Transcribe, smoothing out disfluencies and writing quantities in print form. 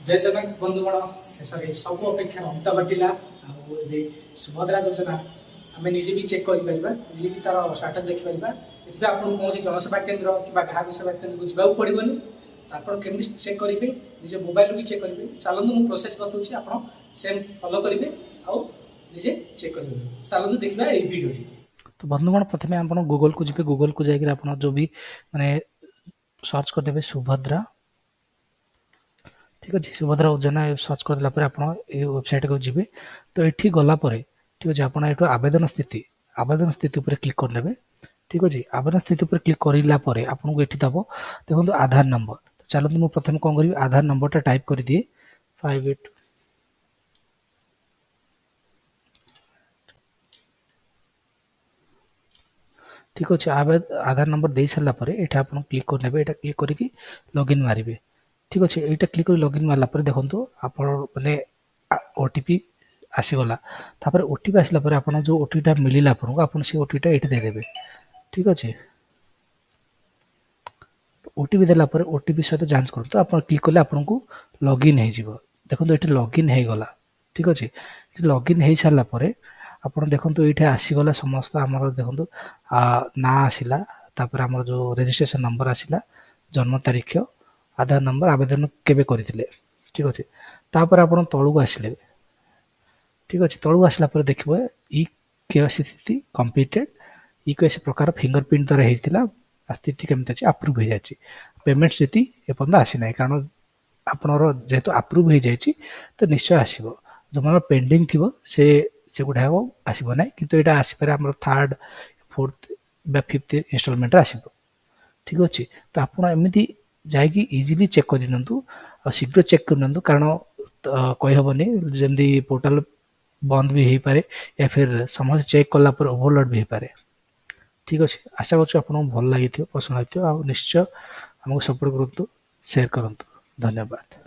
ଜୟ ଜଗନ୍ନାଥ ବନ୍ଧୁଗଣ। ଶେଷରେ ସବୁ ଅପେକ୍ଷାର ଅନ୍ତ ଘଟିଲା ଆଉ ଏବେ ସୁଭଦ୍ରା ଯୋଜନା ଆମେ ନିଜେ ବି ଚେକ୍ କରିପାରିବା, ନିଜେ ବି ତାର ଷ୍ଟାଟସ୍ ଦେଖିପାରିବା। ଏଥିପାଇଁ ଆପଣଙ୍କୁ କୌଣସି ଜନସେବା କେନ୍ଦ୍ର କିମ୍ବା ଗ୍ରାହକ ସେବା କେନ୍ଦ୍ରକୁ ଯିବାକୁ ପଡ଼ିବନି। ତ ଆପଣ କେମିତି ଚେକ୍ କରିବେ? ନିଜ ମୋବାଇଲରୁ ବି ଚେକ୍ କରିବେ। ଚାଲନ୍ତୁ, ମୁଁ ପ୍ରୋସେସ୍ ବତାଉଛି, ଆପଣ ସେମ୍ ଫଲୋ କରିବେ ଆଉ ନିଜେ ଚେକ୍ କରିବେ। ଚାଲନ୍ତୁ ଦେଖିବା ଏଇ ଭିଡ଼ିଓଟି। ତ ବନ୍ଧୁଗଣ, ପ୍ରଥମେ ଆପଣ ଗୁଗଲକୁ ଯିବେ। ଗୁଗଲକୁ ଯାଇକରି ଆପଣ ଯେଉଁ ବି ମାନେ ସର୍ଚ୍ଚ କରିଦେବେ ସୁଭଦ୍ରା। ଠିକ୍ ଅଛି, ସୁଭଦ୍ରା ଯୋଜନା ସର୍ଚ୍ଚ କରିଦେଲା ପରେ ଆପଣ ଏଇ ୱେବସାଇଟ୍କୁ ଯିବେ। ତ ଏଠି ଗଲା ପରେ, ଠିକ୍ ଅଛି, ଆପଣ ଏଠୁ ଆବେଦନ ସ୍ଥିତି ଉପରେ କ୍ଲିକ୍ କରିନେବେ। ଠିକ୍ ଅଛି, ଆବେଦନ ସ୍ଥିତି ଉପରେ କ୍ଲିକ୍ କରିଲା ପରେ ଆପଣଙ୍କୁ ଏଠି ଦେବ, ଦେଖନ୍ତୁ, ଆଧାର ନମ୍ବର। ଚାଲନ୍ତୁ, ମୁଁ ପ୍ରଥମେ କ'ଣ କରିବି, ଆଧାର ନମ୍ବରଟା ଟାଇପ୍ କରିଦିଏ, 58। ଠିକ୍ ଅଛି, ଆଧାର ନମ୍ବର ଦେଇ ସାରିଲା ପରେ ଏଇଟା ଆପଣ କ୍ଲିକ୍ କରିନେବେ। ଏଇଟା କ୍ଲିକ୍ କରିକି ଲଗ୍ଇନ୍ ମାରିବେ। ଠିକ୍ ଅଛି, ଏଇଟା କ୍ଲିକ୍ କରି ଲଗ୍ଇନ୍ ମାରିଲା ପରେ ଦେଖନ୍ତୁ, ଆପଣ ମାନେ ଓଟିପି ଆସିଗଲା। ତାପରେ ଓଟିପି ଆସିଲା ପରେ ଆପଣ ଯେଉଁ ଓଟିପିଟା ମିଳିଲା ଆପଣଙ୍କୁ, ଆପଣ ସେ ଓଟିପିଟା ଏଇଠି ଦେଇଦେବେ। ଠିକ୍ ଅଛି, ଓଟିପି ଦେଲା ପରେ ଓଟିପି ସହିତ ଯାଞ୍ଚ କରନ୍ତୁ। ଆପଣ କ୍ଲିକ୍ କଲେ ଆପଣଙ୍କୁ ଲଗ୍ଇନ୍ ହେଇଯିବ। ଦେଖନ୍ତୁ, ଏଠି ଲଗ୍ଇନ୍ ହେଇଗଲା। ଠିକ୍ ଅଛି, ଏଠି ଲଗ୍ଇନ୍ ହେଇସାରିଲା ପରେ ଆପଣ ଦେଖନ୍ତୁ, ଏଇଠି ଆସିଗଲା ସମସ୍ତ ଆମର, ଦେଖନ୍ତୁ, ନାଁ ଆସିଲା, ତାପରେ ଆମର ଯେଉଁ ରେଜିଷ୍ଟ୍ରେସନ ନମ୍ବର ଆସିଲା, ଜନ୍ମ ତାରିଖ, ଆଧାର ନମ୍ବର, ଆବେଦନ କେବେ କରିଥିଲେ। ଠିକ୍ ଅଛି, ତାପରେ ଆପଣ ତଳକୁ ଆସିଲେ, ଠିକ୍ ଅଛି, ତଳକୁ ଆସିଲା ପରେ ଦେଖିବେ ଇ କେୱାଇସି ସ୍ଥିତି କମ୍ପ୍ଲିଟେଡ୍, ଇ କେୱାଇସି ପ୍ରକାର ଫିଙ୍ଗର ପ୍ରିଣ୍ଟ ଦ୍ୱାରା ହେଇଥିଲା ଆଉ ସ୍ଥିତି କେମିତି ଅଛି, ଆପ୍ରୁଭ୍ ହେଇଯାଇଛି। ପେମେଣ୍ଟ ସ୍ଥିତି ଏପର୍ଯ୍ୟନ୍ତ ଆସିନାହିଁ, କାରଣ ଆପଣଙ୍କର ଯେହେତୁ ଆପ୍ରୁଭ୍ ହେଇଯାଇଛି ତ ନିଶ୍ଚୟ ଆସିବ। ଯେଉଁମାନଙ୍କର ପେଣ୍ଡିଂ ଥିବ, ସେଗୁଡ଼ାକ ଆସିବ ନାହିଁ, କିନ୍ତୁ ଏଇଟା ଆସିପାରେ ଆମର ଥାର୍ଡ଼, ଫୋର୍ଥ ବା ଫିଫ୍ଥ ଇନଷ୍ଟଲମେଣ୍ଟରେ ଆସିବ। ଠିକ୍ ଅଛି, ତ ଆପଣ ଏମିତି ଯାଇକି ଇଜିଲି ଚେକ୍ କରିନିଅନ୍ତୁ ଆଉ ଶୀଘ୍ର ଚେକ୍ କରିନିଅନ୍ତୁ, କାରଣ କହିହେବନି, ଯେମିତି ପୋର୍ଟାଲ ବନ୍ଦ ବି ହେଇପାରେ ୟା ଫିର୍ ସମସ୍ତେ ଚେକ୍ କଲା ପରେ ଓଭରଲୋଡ଼ ବି ହେଇପାରେ। ଠିକ୍ ଅଛି, ଆଶା କରୁଛୁ ଆପଣଙ୍କୁ ଭଲ ଲାଗିଥିବ, ପସନ୍ଦ ଲାଗିଥିବ ଆଉ ନିଶ୍ଚୟ ଆମକୁ ସପୋର୍ଟ କରନ୍ତୁ, ସେୟାର କରନ୍ତୁ। ଧନ୍ୟବାଦ।